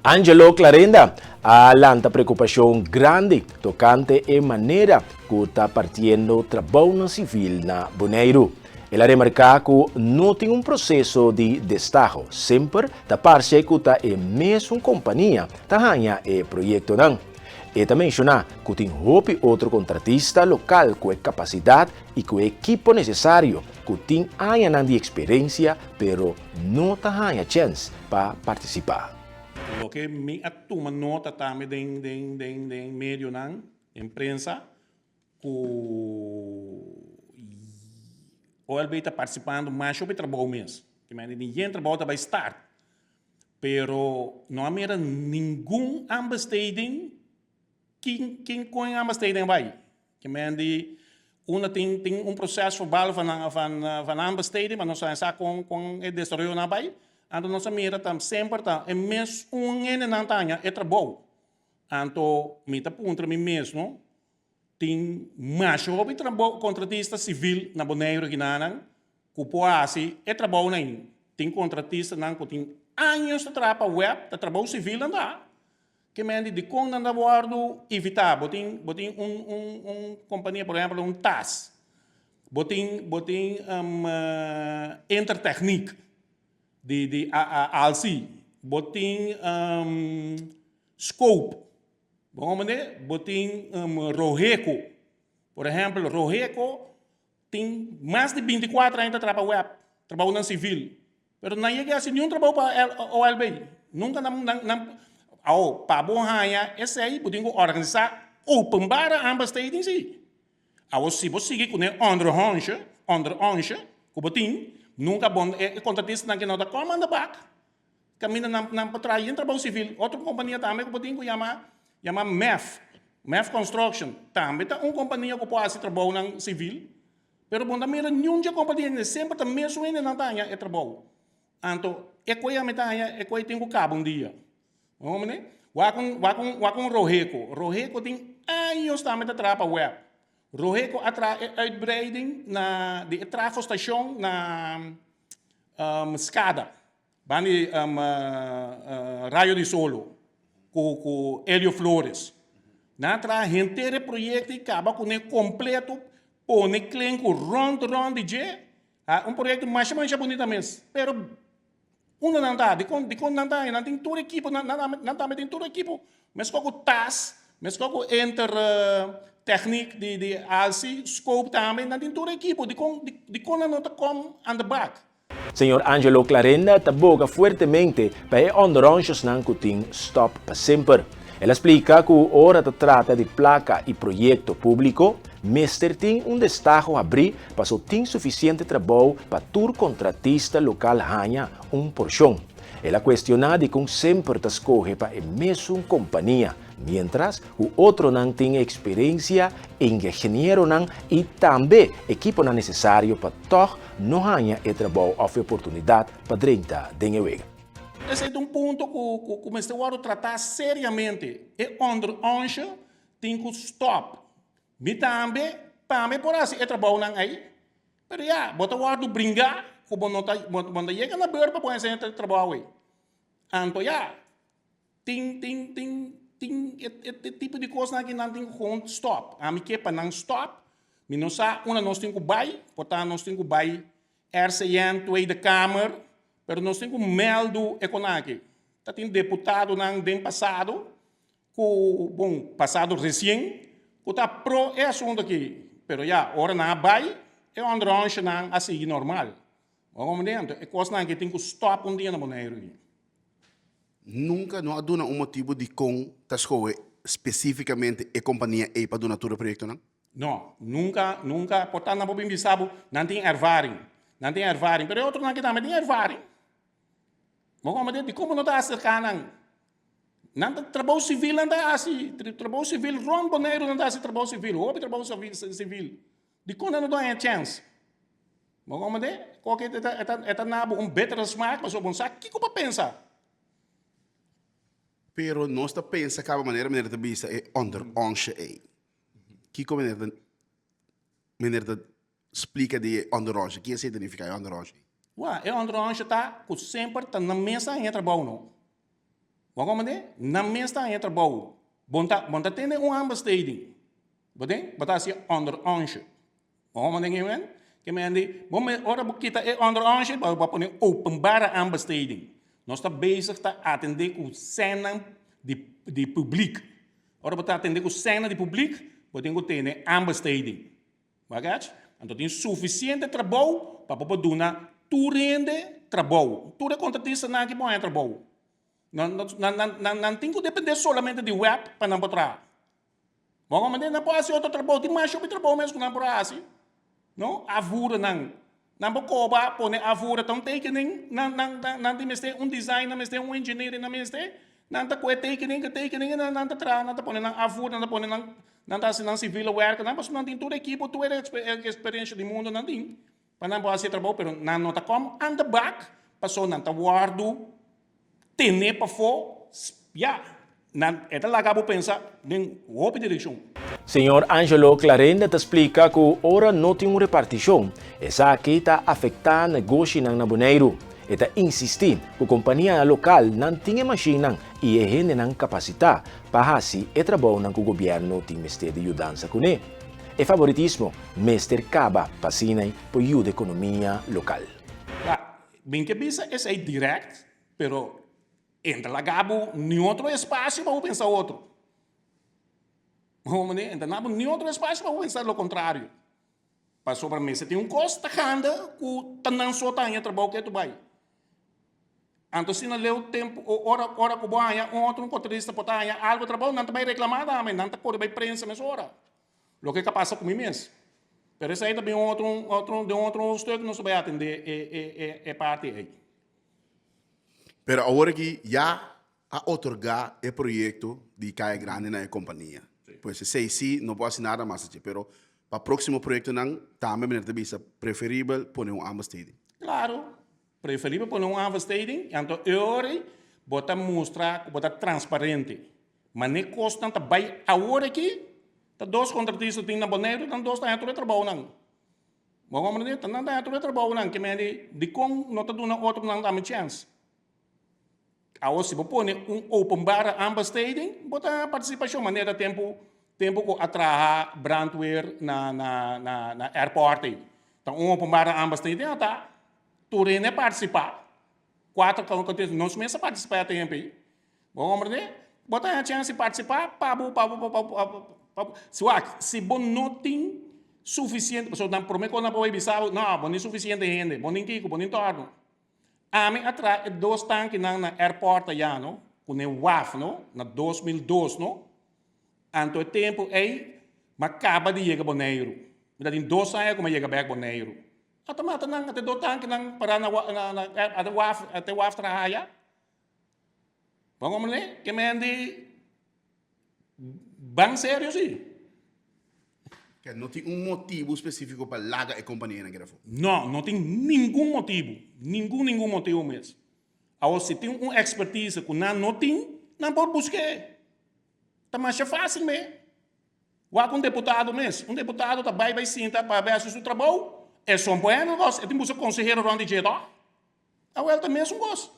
Angelo Clarenda a lanta preokupashon grandi tokante e manera ku ta partiendo trabounan sivil na Boneiru. El a remarká ku no tin un proseso di destaho, semper ta parse ku ta e mesun kompania ta haña e proyektonan. E ta menshoná ku tin hopi otro kontratista lokal ku e kapasidat i ku e ekipo nesesario ku tin añanan di eksperensia pero no ta haña chèns pa partisipá. Loke mi a tuma nota tambe den den den den medionan, den prensa, ku OLB ta partisipando masha hopi trabou mes. Ke mende tin yen trabou ta bai start. Pero no a mira ningun aanbesteding kin kin kon e aanbesteding a bai. Ke mende unda tin tin un proces verbal van van van aanbesteding ma nos a sa kon kon e desaroyonan a bai. Anto nos a mira ta semper ta e mes un hendenan ta haña e trabou. Anto mi ta puntra mi mes no, tin masha hopi trabou kontratista sivil na Boneiru kinanan ku por hasi e trabounan ei. Tin kontratistanan ku tin años ta traha pa web, ta trabou sivil nan ta. Ke men di dikon nan ta wòrdu invitá? Bo tin bo tin un un un kompania por ehèmpel un tas, bo tin bo tin Intertechniek di di Alsi, bo tin Scope, bo comprende? Bo tin Roheco, por ehempel Roheco tin mas di 24 aña ta traha pa web, trabounan civil, pero nan yega haci niun trabou pa OLB, nunca nan nan nan, awo pa bo haya esey bo tin cu organisa openbare aanbesteding si, awo si bo sigui cu ne onderhondje, onderonsje cu bo tin, nunca bo e contratistanan ke no ta come aan de bak. Kaminda nan nan por traha yen trabou sivil. Otro kompania tambe ku bo tin ku yama yama mef, mef Construction, tambe ta un kompania ku por hasi trabounan sivil. Pero bo no ta mira niun dje kompania hende, semper ta mesun hendenan ta haña e trabou. Anto e koe ami ta haña e koe tin ku kaba un dia. Bo comprende? Wak un wak un wak un Roheco. Roheco tin años tambe ta traha pa web. Roheco a traha e uitbreiding na di e trafostation na Skada. Ban di Rayo di Solo ku ku Elio Flores. Nan a traha henter e proyekto i kaba kuné kompleto, pone klenku rònt rònt di dje. Ha, un proyekto masha masha bunita mes. Pero unda nan ta? Dikon dikon nan ta? Nan tin tur ekipo, nan nan tambe tin tur ekipo. Meskos ku tas, meskos ku Inter Techniek di di Alsi, Scope tambe, nan tin tur ekipo. Dikon dikon nan no ta kom aan de bak? Señor Angelo Clarenda ta boga fuertemente pa e onderonsjesnan ku tin stòp pa semper. El a splika ku ora ta trata di plaka i proyekto públiko, mester tin un destaho habrí paso tin sufisiente trabou pa tur kontratista lokal haña un porshon. El a kuestioná dikon semper ta skohe pa e mesun kompania, miéntras ku otronan tin eksperensia, ingenieronan i tambe ekiponan nesesario pa tòg no haña e trabou òf e oportunidat pa drenta den e wega. Esei ta un punto ku ku mester wòrdu tratá seriamente. E onderonsje tin ku stòp. Mi tambe tambe por hasi e trabounan ei, pero ya, bo ta wòrdu bringá ku bo no ta bo no ta yega na beur pa bo hasi e trabou ei. Anto ya, Tin, tin, tin, tin e, e, e tipo di kosnan aki nan tin ku gewoon stop. Ami ke pa nan stop. Mi no sa unda nos tin ku bai, por ta nos tin ku bai RCN, Tweede Kamer, pero nos tin ku mèldu e kon aki. Ta tin deputadonan den pasado ku, bon, pasado resien, ku ta pro e asuntu aki. Pero ya, ora nan a bai, e onderonsjenan a sigui normal. Bo a komprendé? Anto e kosnan aki tin ku stòp un dia na Boneiru. Nunka no a duna un motibu dikon ta skohe spesífikamente e kompania ei pa duna tur e proyektonan? No, nunka, nunka. Por ta nan por bin bisa bo, nan tin ervaring, nan tin ervaring, pero e otronan aki tambe tin ervaring. Bo komprendé? Dikon bo no ta aserká nan? Nan ta trabou sivil nan ta hasi, trabou sivil rònt Boneiru nan ta hasi trabou sivil, hopi trabou sivil. Dikon nan no ta haña chèns? Bo komprendé? Koke e ta, e ta, e ta na bo un bittere smaak pasobra bo no sa kiko pa pensa. Pero nos ta pensa kaba manera meneer ta bisa e onderonsje ei. Kiko meneer ta, meneer ta splika di e onderonsje? Ki esei ta nifiká e onderonsje ei? Wak, e onderonsje ta ku semper ta nan mes a haña trabou no. Bo a komprendé? Nan mes ta haña trabou. Bo no ta, bo no ta tene un aanbesteding. Bo den? Bo ta hasi onder onsje. Bo a komprendé ke men? Ke men di, bo me, ora bo kita e onder onsje, bo a pone openbare aanbesteding. Nos ta bezig ta atendé ku sènnan di, di publiek. Ora bo ta atendé ku sènnan di publiek, bo tin ku tene aanbesteding. Bo a kach? Anto tin sufisiente trabou pa bo por duna tur hende trabou. Tur e kontratistanan aki por haña trabou. Nan, nan, nan, nan, nan tin ku dependé solamente di web pa nan por traha. Bo a komprendé? Nan por hasi otro trabou. Tin masha hopi trabou mes ku nan por hasi. No? Afvoeren nan. Nan por koba, pone afvoeren ta un tekening. Nan, nan, nan, nan tin mester un design, nan mester un engineering, nan mester. Nan ta kohe tekening ku tekening nan, nan ta traha, nan ta pone nan afvoer, nan ta pone nan, nan ta hasi nan civiele werken. Pasobra nan tin tur ekipo, tur e experiencia di mundo nan tin pa nan por hasi e trabou, pero nan no ta kom aan de bak pasobra nan ta wordu tene pafó, ya, nan, e ta laga bo pensa den hopi direkshon. Señor Angelo Clarenda ta splika ku ora no tin un repartishon, esaki ta afektá negoshinan na Boneiru. E ta insistí ku kompanianan lokal nan tin e mashinnan i e hendenan kapasitá pa hasi e trabounan ku gobièrnu tin mester di yudansa kuné. E faboritismo mester kaba pa asina por yuda ekonomia lokal. Ya, mi ke bisa esei dirèkt, pero e no ta laga bo ni otro espasio pa bo pensa otro. Bo manera, e no ta na bo ni otro espasio pa bo pensa lo kontrario. Pasobra mester tin un kos ta handa ku ta nan so ta haña trabou ke tu bai. Anto si na leu tempu ora ora ku bo haña un otro kontrista por ta haña algu trabou nan ta bai reklamá tambe, nan ta kore bai prensa mesora. Loke ka pasa ku mi mes. Pero esei ta bin un otro otro den un otro stuk nos ta bai atendé e e e e parti ei. Pero awor aki ya a otorgá e proyekto di Kaya Grandi na e kompania. Pues esei sí no por hasi nada mas dje, pero pa próksimo proyektonan tambe meneer ta bisa preferibel pone un aanbesteding. Klaro, preferibel pone un aanbesteding, anto e ora ei bo ta mustra ku bo ta transparente. Mane kosnan ta bai awor aki, ta dos kontratista tin na Boneiru, nan dos ta haña tur e trabounan. Bo komprende? Ta nan ta haña tur e trabounan, ke men di dikon no ta duna otronan tambe chèns? Awor si bo pone un openbare aanbesteding, bo ta partisipashon manera tempu tempu ku a traha brandweer na na na na airport ei. Ta un openbare aanbesteding a ta tur hende a partisipá. Kuater nos mes a partisipá e tempu ei. Bo komprende? Bo ta haña chèns di partisipá pa bo pa bo pa bo pa bo si wak si bo no tin sufisiente pasobra nan promé kos nan por bai bisa bo no bo no tin sufisiente hende bo no tin kiko bo no tin tòrno. Ami a traha e dos tankinan na airport aya no, ku ne waf no, na 2002 no. Anto e tempu ei m'a kaba di yega Boneiru. Mi ta tin dos aña ku m'a yega bèk Boneiru. Ata mata nan, ata e dos tankinan pará na na na ata waf ata e waf traha aya. Bo a komprendé? Ke men di Ban serio si. Ke no tin un motibu spesifiko pa laga e kompanianan keda afó? No, no tin ningun motibu. Ningun, ningun motibu mes. Awor si tin un ekspertise ku nan no tin, nan por busk'é. Ta masha fásil me. Wak un deputado mes. Un deputado ta bai bai sinta pa bai hasi su trabou, e son por hende kos, e tin buska konsehero rònt di dje tòg? Awel ta mesun kos.